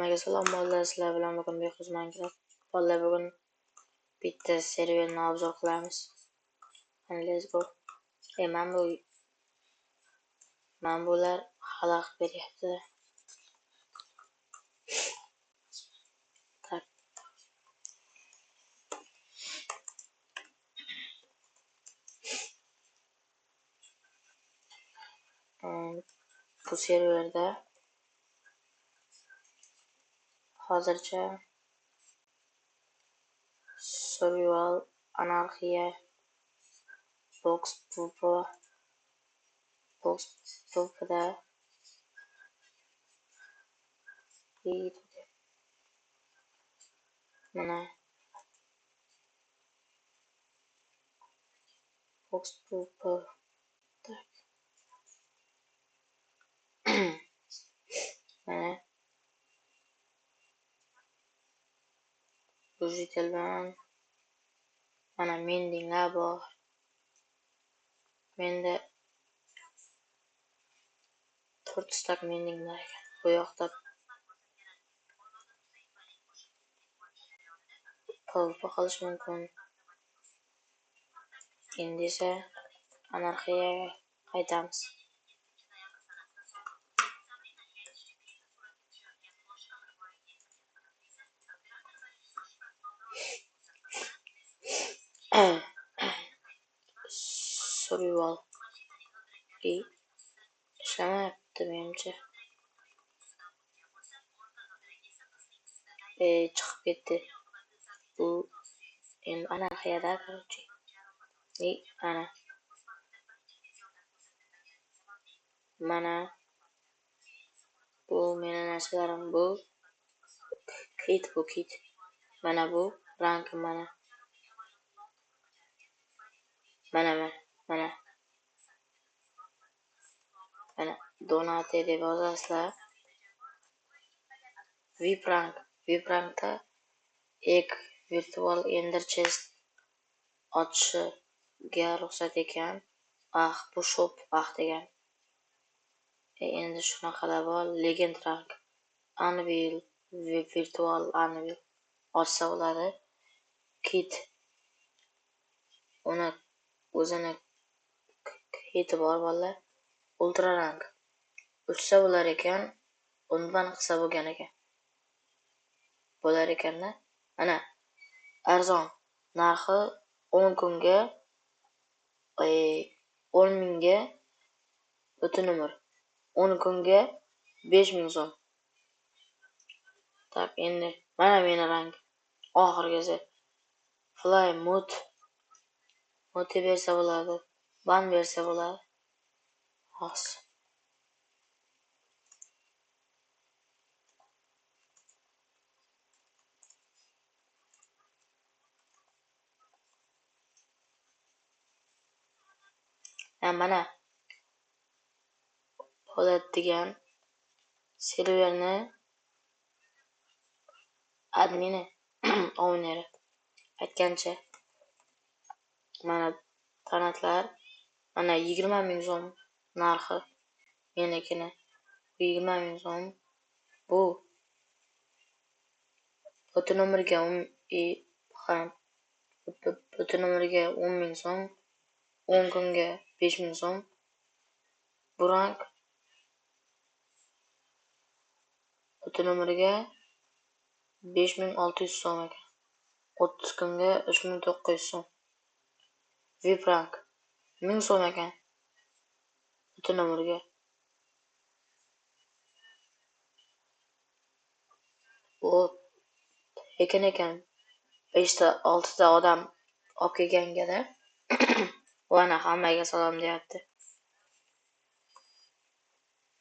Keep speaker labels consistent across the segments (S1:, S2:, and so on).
S1: Hammaga salom bolalar, sizlar bilan bugun Behruz Minecraft. Bolalar, bugun bitta serverni obzor qilamiz. Let's go. Mana bular xalaqit beryapti. Tak. Bu serverda hozircha Survival, Anarxiya, Box PvP, Box PvP'da mana Box PvP. Tak. Mana Digital bilan mana mendinglar bor. Menda 4 stak mending bor ekan. Bu yoqda PvP qilish mumkin. Endi esa anarxiyaga qaytamiz. Survival ishlamayapti menimcha. Chiqib ketdi. Bu endi anarxiyada, короче. Ana. Mana bu meni narsalarim, bu kit, bu kit. Mana bu rank, mana. Mana mana. Mana donate deb yozasizlar. VIP rank. VIP rankda ek virtual ender chest ochishiga ruxsat ekan. Ah, bu shop ah degan. Endi shunaqalar bor. Legend rank, anvil, virtual anvil ochsa bo'ladi. Kit, uni o'zini kiti bor bolalar. Ultra rank uchsa bo'lar ekan, undan qilsa bo'lgan ekan. Bo'lar ekanda. Ana arzon narxi 10 kunga 10 mingga butun umr. 10 kunga 5000 so'm. Tak, endi mana meni rang oxirgisi. Fly mode mute bersa bo'ladi, ban bersa bo'ladi. Hozir. Mana Polat degan serverni admini, owneri aytgancha mana donatlar, mana 20 ming so'm narxi menikini, 20 ming so'm. Bu butun umrga butun umrga 10 ming so'm, 10 kunga 5 ming so'm. Bu rank butun umrga 5600 so'm ekan. 30 kunga 3900 so'm. VIP rank 1000 so'm ekan butun umrga. Bu ekan ekan 5 ta 6 ta odam olib kelganga-da. Ana hammaga salom deyapti.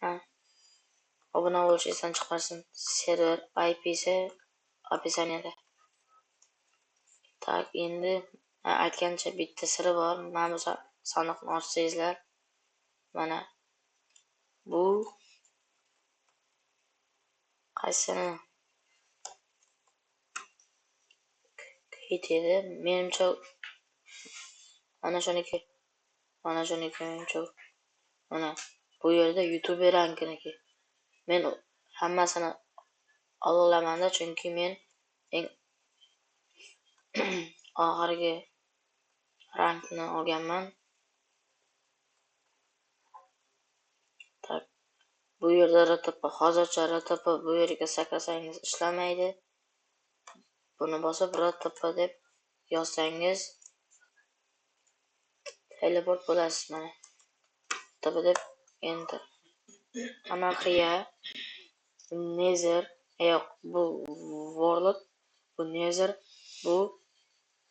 S1: Ha. Obuna bo'lish esdan chiqmasin. Server IP'si описаниеda. Tak, endi aytgancha bitta siri bor. Mana bu sandiqni ochsangizlar, mana bu qaysini kit edi? Menimcha mana shuniki. Mana shuniki menimcha. Mana bu yerda YouTuber rankiniki. Men hammasini Olamanda, chunki men eng oxirgi rangni olganman. Tak. Bu yerda RTP, hozircha RTP bu yerga sakrasangiz ishlamaydi. Buni bosib RTP deb yozsangiz teleport bo'lasiz mana. RTP deb enter. Anarxiya, Nether, yo'q, bu World, bu Nether, bu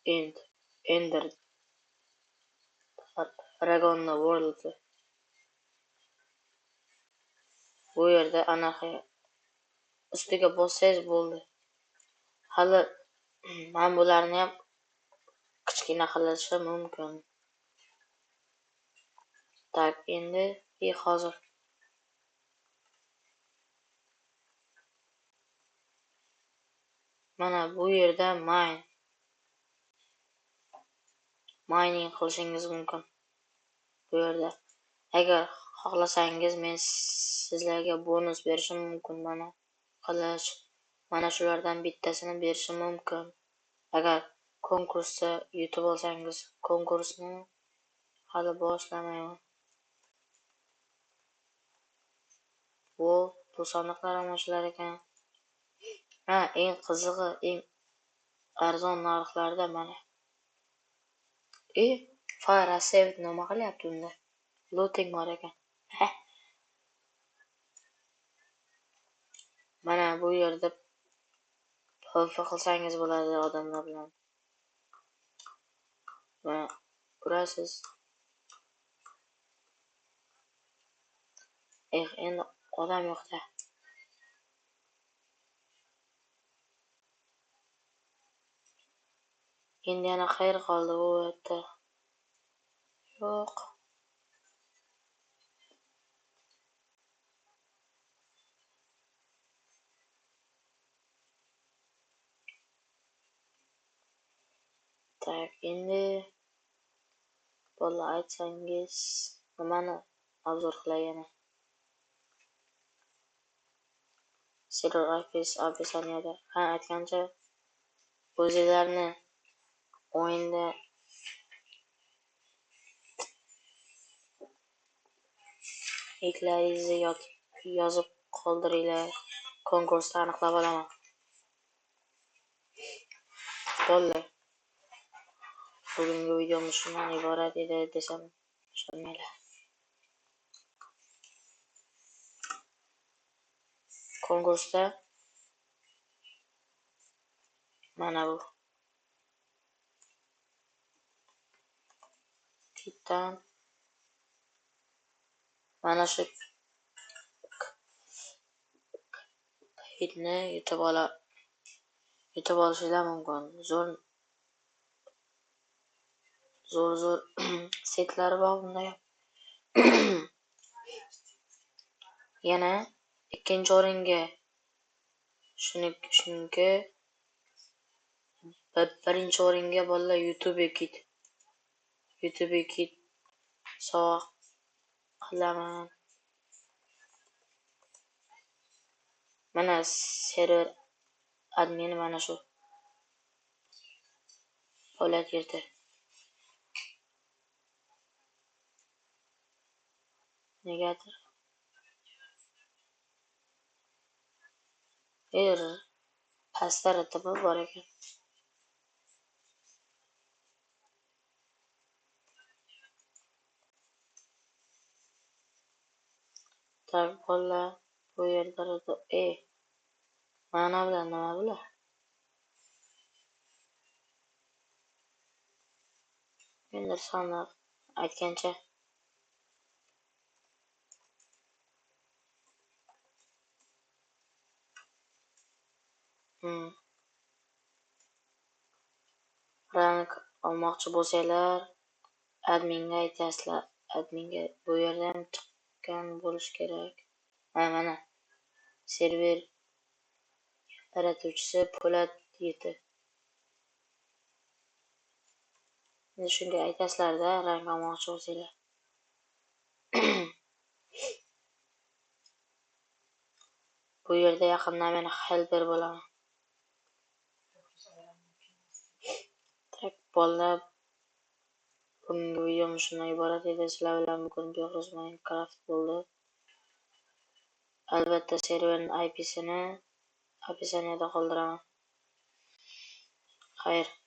S1: End, Ender. Dragonni World'i. Bu yerda anarxiya ustiga bossangiz bo'ldi. Hali men bularni ham kichkina qilishi mumkin. Tak, endi hozir mana bu yerda mining qilishingiz mumkin. Bu yerda agar xohlasangiz men sizlarga bonus berishim mumkin. Mana qilich, mana shulardan bittasini berishim mumkin. Agar konkursda yutib olsangiz, konkursni hali boshlamayman. Bu sandiqlar ham ochilar ekan. Ha, eng qizig'i, eng arzon narxlarda mana. Fire Asset nima qilyapti unda? Looting bor ekan. Mana bu yerda PvP qilsangiz bo'ladi odamlar bilan. Mana urasiz. Endi odam yo'qda. Endi yana xayr qoldi bu yerda. Yo'q. Tak, endi bola aytsangiz nimani obzor qilay yana? Server IP описаниеda. Ha, aytgancha o'zinglarni o'yinda niklaringizni yozib qoldiringlar. Konkursda aniqlab olaman. Bo'ldi. Bugungi videomiz shundan iborat edi desam ishonmanglar. Konkursda mana bu Titan, mana shu hitni yutib olishinglar mumkin. Zo'r zo'r setlari bor bunda ham. Yana ikkinchi o'ringa shuniki, birinchi o'ringa bolalar YouTube kit. YouTube kit sovg'a qilaman. Mana server admini mana shu. Po'lat yerda. Negadir pastda RTP bor ekan. Tak, bolalar bu yerda RTP. Mana bular nima bular? Endi sandiq aytgancha Rank olmoqchi bo'lsanglar adminga aytasizlar. Adminga bu yerdan chiqqan bo'lish kerak. Ha, mana server yaratuvchisi Po'lat 7. Endi shunga aytasizlarda rang olmoqchi bo'lsanglar. Bu yerda yaqinda men helper bo'laman. Tak, bolalar, bugungi videom shundan iborat edi. Sizlar bilan bugun Behruz Minecraft bo'ldi. Albatta serverning IP'sini описаниеda qoldiraman. Xayr.